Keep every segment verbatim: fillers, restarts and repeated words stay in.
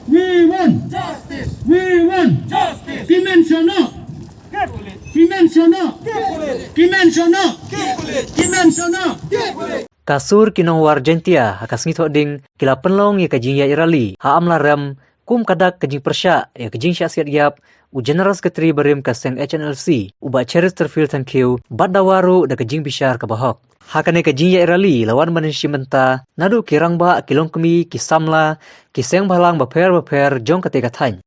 We want justice. We want justice. Ki men shano. Ki men shano. Ki men shano. Ki men shano. Ka sur ki nongwar Jaintia ha ka sngi Thohdieng ki la pynlong ïa ka jingïaid rally ha Amlarem kum ka dak ka jingpyrshah ïa ka jingshah siat ïap u General Secretary barim ka seng H N L C u Bah Cheristerfield Thangkhiew bad dawa ruh da ka jingbishar kaba hok. Ha kane ka jingïaid rally la wan ban shim bynta naduh ki rangbah, ki longkmie, ki samla, ki seng bhalang bapher bapher jong katei ka thaiñ.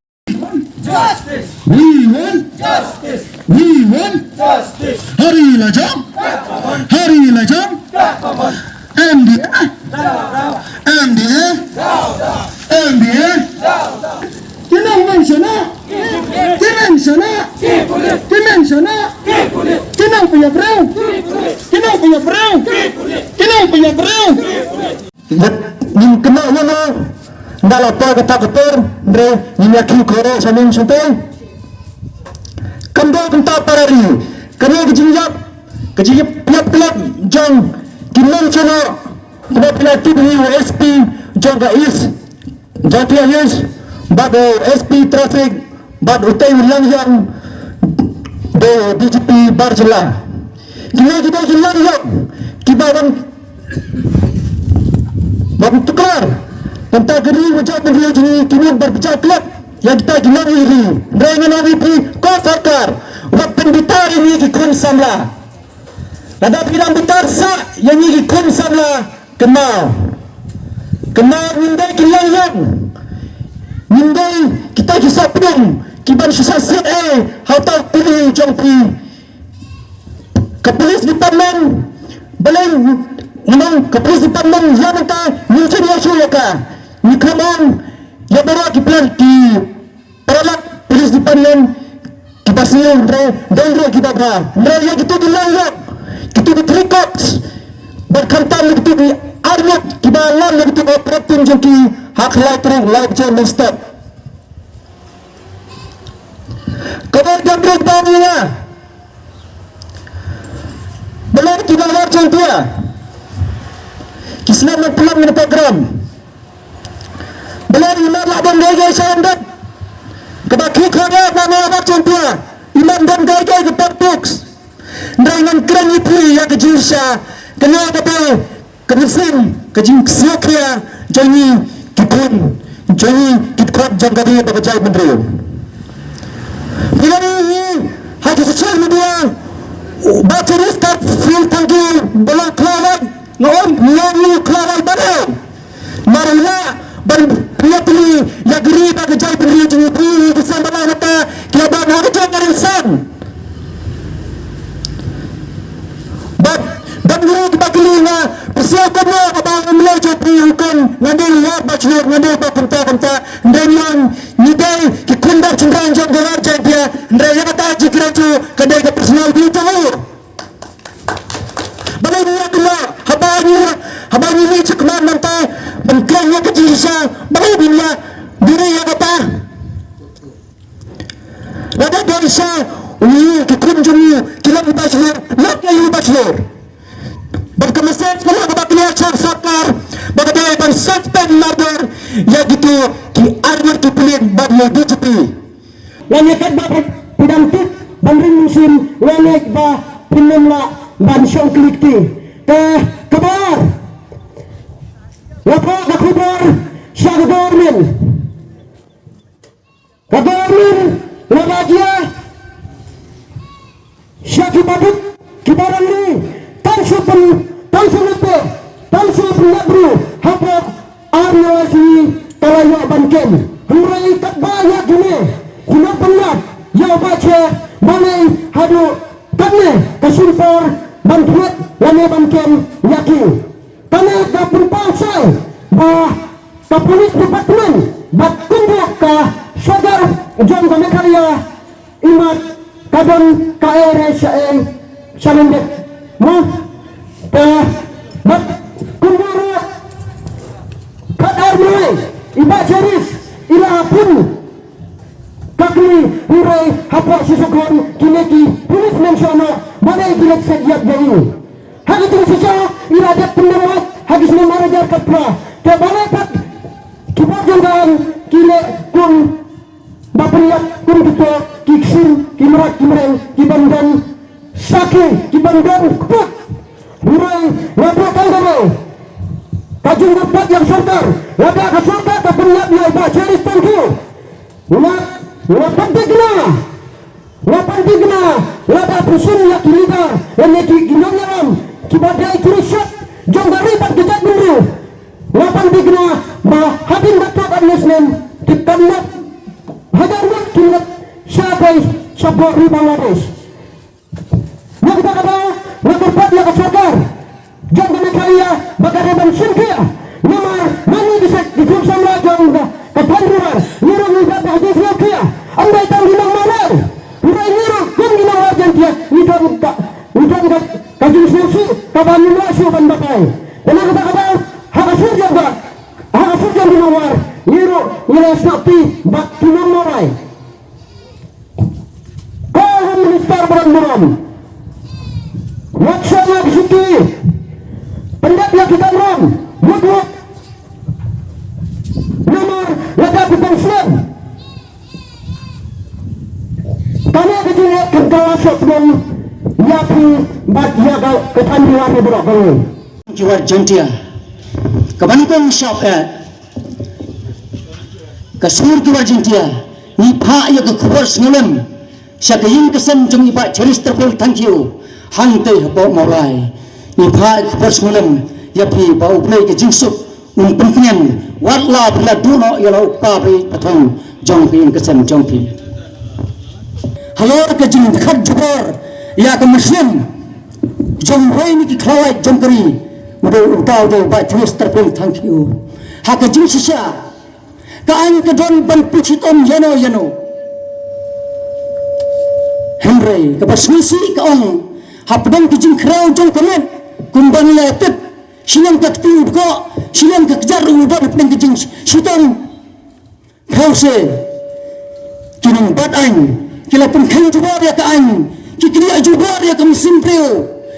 Justice! We want justice! We want justice! Hari lajang! Hari lajang! M D A! M D A! M D A! Ki nongmen shana! Ki men shana! Ki men shana! Ki nongpynïap briew! Ki nongpynïap briew! Ki nongpynïap briew! Ngin kynnoh ïa nga, nga la poi kata ka por, hynrei ngin ïa kiew khuid sha ning sha tei. Kam dei kumta para ri, kane ka jingïap, ka jingïap ïap klet jong ki nongshonor, kumba phi la tip hi u S P jong ka East, Jaintia Hills, bad u S P Traffic, bad utei u Langïong, dei D G P bar jylla. Kine ki dei ki Langïong kiba wan, wan tuklar. Nangta ki ri, u jaitbynriew jong ngi ki mut ban pynjah klet ïa kita ki nongïaid ri. Hynrei ngan ong ïa phi ko sorkar, wat pynbitar ïa ngi ki khun samla. Lada phi dang bitar sah ïa ngi ki khun samla, kynmaw. Kynmaw ngin dei ki Langïong. Ngin dei kita ki sohpdeng kiban shu sah siat ei ha uta u pule jong phi. Ka police department, balei ngi ong ka police department, ïa mynta ngin shim ïa shuh ïa ka. Ngi khlem ong ïa baroh ki plan ki paralok police department kiba sniew, hynrei dei ruh kiba bha. Hynrei ïa kito ki Langïong, kito ki three corps, bad khamtam ïa kito ki arngut kiba lam ïa kito ki operative jong ki ha ka lai tarik lai baje mynstep. Kaba dang ruh ba ïa Balei ki nongwar Jaintia ki sngap nongpynlong ïa ka program? Balei i mat lah don gai gai sha ïa ka dep? Kaba ki khot ïa ka nongwar Jaintia, i mat don gai gai ka politics. Hynrei ngan kren ïa phi ïa ka jingshisha, kane ka dei ka mynsiem, ka jingsngewkhia jong ngi ki khun, jong ngi ki dkhot jong ka ri bad ka jaitbynriew. Phi la ïohi ha ki social media, u Bah Cheristerfield Thangkhiew ba long khlawait, nga ong, nga ong khlawait ba dei. Namar u lah ban pynïatylli ïa ka ri bad ka jaitbynriew jong ngi, phi ki seng ba long nangta ki la bam ha ka jong ka ri seng. Bad, bad ngi kiba kylli nga, phi sngew kumno kaba u mlei jong phi u kren, nga dei u wad bachelor, nga dei ba kumta kumta, hynrei ngi ong ngi dei ki khun bad shynrang jong ka War Jaintia, hynrei ïa kata jingkren jong u ka dei ka personal view jong u. Balei ngi ïa kynnoh, haba ngi, haba ngi leit shakhmat nangta ban kren ïa ka jingshisha, balei ngi ïa dei ïa kata. Lada dei sha u, ki khun jong u ki long bachelor, lok ïa u bachelor. Bad ka message ka long kaba clear sha sorkar ba ka dei ban suspend mardor ïa kito ki arngut ki pulit bad ïa u D G P. Lane katba phi dang tip ban ring mynsiem, lane ba phin ym lah ban shong kli kti. Te kaba ar, nga kwah ka khubor sha ka government. Ka government la ba jia sha ki baduk ki barangri, tang shu pyn, tang shu lypa, tang shu pynïap briew hapoh ar ngut ar sngi ka la ïoh ban kem. Hynrei katba ïa kine ki nongpynïap ïa u Bah Che, balei haduh katne ka shim por ban thied lane ban kem ïa ki. Kane ka pynpaw shai ba ka police department bad kumjuh ka sorkar jong ka Meghalaya imat ka don ka ei re sha ei sha lyndet. Mo, te bad kumjuh ruh ka army i Bah Cheris i la pun ka kli, hynrei hapoh shisha khun kine ki policemen sha noh, balei ki leit set ïap ïa u. Ha ka jingshisha i la dep pyndem wait ha ki snem ar hajar khatphra. Te balei pat ki bor jong ka aiñ ki leh Ki ksur, ki mrad, ki mreng, ki ban don sakhi, ki ban don kput. Hynrei nga pyrkhat ïa ka jingkyrpad ïa ka sorkar, lada ka sorkar ka pynïap ïa i Bah Cheristerfield. Nga, nga pynthikna, nga pynthikna, lada pynshim ïa ki leader lane ki nongïalam kiba dei ki rishot jong ka ri bad ka jaitbynriew. Nga pynthikna ba hadien ba to ka nation ki kynnoh hajar ngut ki ngut sha ka, sha ka ri Bangladesh. Na kata ka daw nga kyrpad ïa ka sorkar jong ka Meghalaya ba ka dei ban shim khia. Namar ma ngi ki sek ki khun samla jong ka, ka thaiñ Ri War, ngi ruh ngi dap da ka jingsngewkhia. Ym dei tang ki nong Mawlai, hynrei ngi ruh kum ki nong War Jaiñtia ngi don ka, ngi don ka, ka jingsngewsih kaba ngim lah shuh ban batai. Te na kata ka daw ha ka sur jong ka, ha ka sur jong ki nong War ngi ruh ngi la sngewsih bad ki nong Mawlai. Ko Home Minister baroh baroh, wat shah ïa ki shuki, pyndep ïa ki kamram mut mut. Namar lada phi pynslem, kane ka jingïaid kan kylla sopdong ïa phi bad ïa ka, ka thaiñ Ri War baroh kawei. Ki War Jaiñtia, ka ban kong shop eh, ka sur ki War Jaiñtia, ngi phah ïa ka khubor sngewlem sha ka ïing ka sem jong i Bah Cheristerfield Thangkhiew hangtei hapoh Mawlai. Ngi phah ïa ka khubor sngewlem ïa phi ba U Blei ka jingsuk un pyntngen wat la phi la duh noh ïa la u kpa ba ïeit pathong jong ka ïing ka sem jong phi. Halor ka jingkhat jubor ïa ka mynsiem jong uwei na ki khlawait jong ka ri, u dei uta u dei Bah Cheristerfield Thangkhiew. Ha ka jingshisha ka aiñ ka don ban pynshitom ïano ïano. Hynrei kaba sngewsih ka ong, hapdeng ka jingkhrew jong ka met, kumban la tip, shilliang ka kti u dkoh, shilliang ka kjat u don hapdeng ka jingshitom. Khublei. Ki nongbat aiñ ki la pynkheiñ jubor ïa ka aiñ, ki kdiah jubor ïa ka mynsiem briew,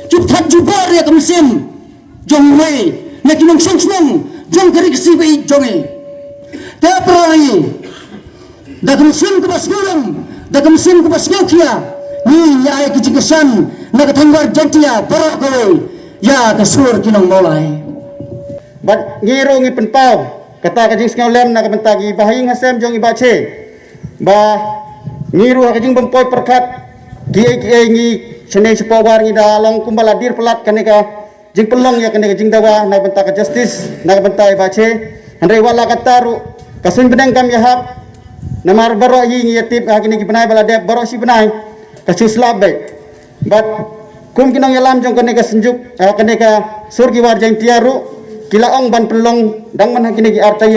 ki pynthait jubor ïa ka mynsiem jong uwei na ki nongshong shnong jong ka ri Khasi ba ïeit jong ngi. Te para ngi, da ka mynsiem kaba sngewlem, da ka mynsiem kaba sngewkhia, ngi ïa ai ka jingkyrshan na ka thaiñ War Jaiñtia baroh kawei ïa ka sur ki nong Mawlai. Bad ngi ruh ngi pynpaw kata ka jingsngewlem na ka bynta ki bahaïing hasem jong i Bah Che, ba ngi ruh ha ka jingbym poi pyrkhat kiei kiei ngi shane shapoh War ngi da long kumba la dier palat kane ka jingpynlong ïa kane ka jingdawa na ka bynta ka justice na ka bynta i Bah Che. Hynrei wat la katta ruh ka suiñ bneng kam ïahap, namar baroh hi ngi ïatip ha kine ki bnai ba la dep baroh shi bnai ka shu slap beit. Bad kum ki nongïalam jong kane ka synjuk, ah, kane ka sur ki War Jaiñtia ruh ki la ong ban pynlong dang man ha kine ki ar taïew.